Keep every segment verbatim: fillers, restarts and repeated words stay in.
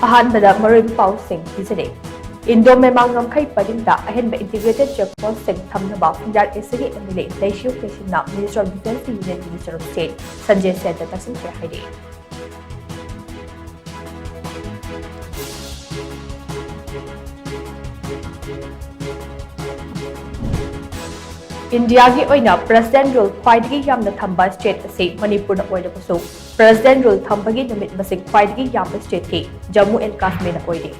ꯑꯍꯥꯟꯕꯗ ꯃꯔꯨꯑꯣꯏꯕ ꯄꯥꯎꯁꯤꯡ ꯄꯤꯖꯔꯤ꯫ ꯏꯟꯗꯣ ꯃꯦꯃꯥꯡ ꯉꯝꯈꯩ ꯄꯔꯤꯡꯗ ꯑꯍꯦꯟꯕ integrated check postꯁꯤꯡ ꯊꯝꯅꯕ ꯄꯨꯡꯖꯥꯔ ꯑꯦꯁꯤꯒꯤ MLA ꯂꯩꯁꯤꯌꯨ ꯀꯦꯁꯤꯟꯅ Minister of Defence Unionꯒꯤ ꯁꯔꯨꯛꯁꯦ ꯁꯟꯖꯦ ꯁꯦꯠꯇ ꯇꯛꯁꯤꯟꯈ꯭ꯔꯦ ꯍꯥꯏꯔꯤ꯫ ꯏꯟꯗꯤꯌꯥꯒꯤ ꯑꯣꯏꯅ President Rule ꯈ꯭ꯋꯥꯏꯗꯒꯤ ꯌꯥꯝꯅ ꯊꯝꯕ state ꯑꯁꯤ ꯃꯅꯤꯄꯨꯔꯅ ꯑꯣꯏꯔꯕꯁꯨ, President Rule ꯊꯝꯕꯒꯤ ꯅꯨꯃꯤꯠ ꯃꯁꯤꯡ ꯈ꯭ꯋꯥꯏꯗꯒꯤ ꯌꯥꯝꯕ stateꯇꯤ Jammu and Kashmirꯅ ꯑꯣꯏꯔꯤ꯫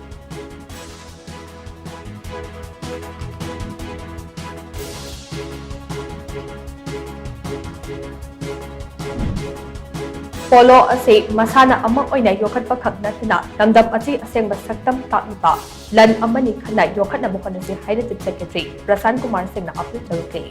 Polo ꯑꯁꯤ ꯃꯁꯥꯟꯅ ꯑꯃ ꯑꯣꯏꯅ ꯌꯣꯛꯈꯠꯄ ꯈꯛ ꯅꯠꯇꯅ, ꯂꯝꯗꯝ ꯑꯁꯤ ꯑꯁꯦꯡꯕ ꯁꯛꯇꯝ ꯇꯥꯛꯂꯤꯕ ꯂꯟ ꯑꯃꯅꯤ ꯈꯟꯅ ꯌꯣꯛꯈꯠꯅꯕ ꯍꯣꯠꯅꯁꯤ ꯍꯥꯏꯅ Chief Secretary ꯄ꯭ꯔꯁꯥꯟ ꯀꯨꯃꯥꯔ ꯁꯤꯡꯅ ꯑꯥꯄꯤꯜ ꯇꯧꯈ꯭ꯔꯦ꯫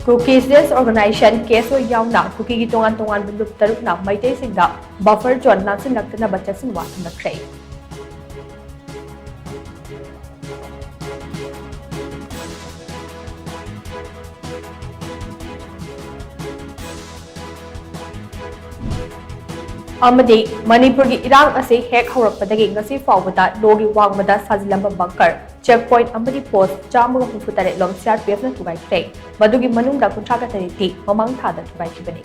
Kuki Students Organization, KSO ꯌꯥꯎꯅ ꯀꯨꯀꯤꯒꯤ ꯇꯣꯉꯥꯟ ꯇꯣꯉꯥꯟꯕ ꯂꯨꯞ ꯇꯔꯨꯛꯅ ꯃꯩꯇꯩꯁꯤꯡꯗ buffer zone ꯂꯥꯟꯁꯤꯜꯂꯛꯇꯅꯕ ꯆꯦꯛꯁꯤꯟ ꯋꯥ ꯊꯝꯂꯛꯈ꯭ꯔꯦ꯫ ꯑꯃꯗꯤ ꯃꯅꯤꯄꯨꯔꯒꯤ ꯏꯔꯥꯡ ꯑꯁꯤ ꯍꯦꯛ ꯍꯧꯔꯛꯄꯗꯒꯤ ꯉꯁꯤ ꯐꯥꯎꯕꯗ ꯂꯣꯒꯤ ꯋꯥꯡꯃꯗ ꯁꯥꯖꯤꯜꯂꯝꯕ bunker, check point ꯑꯃꯗꯤ post ꯆꯥꯝꯃꯒ ꯍꯨꯝꯐꯨ ꯇꯔꯦꯠ ꯂꯣꯝ CRPFꯅ ꯊꯨꯒꯥꯏꯈ꯭ꯔꯦ꯫ ꯃꯗꯨꯒꯤ ꯃꯅꯨꯡꯗ ꯀꯨꯟꯊ꯭ꯔꯥꯒ ꯇꯔꯦꯠꯇꯤ ꯃꯃꯥꯡ ꯊꯥꯗ ꯊꯨꯒꯥꯏꯈꯤꯕꯅꯤ꯫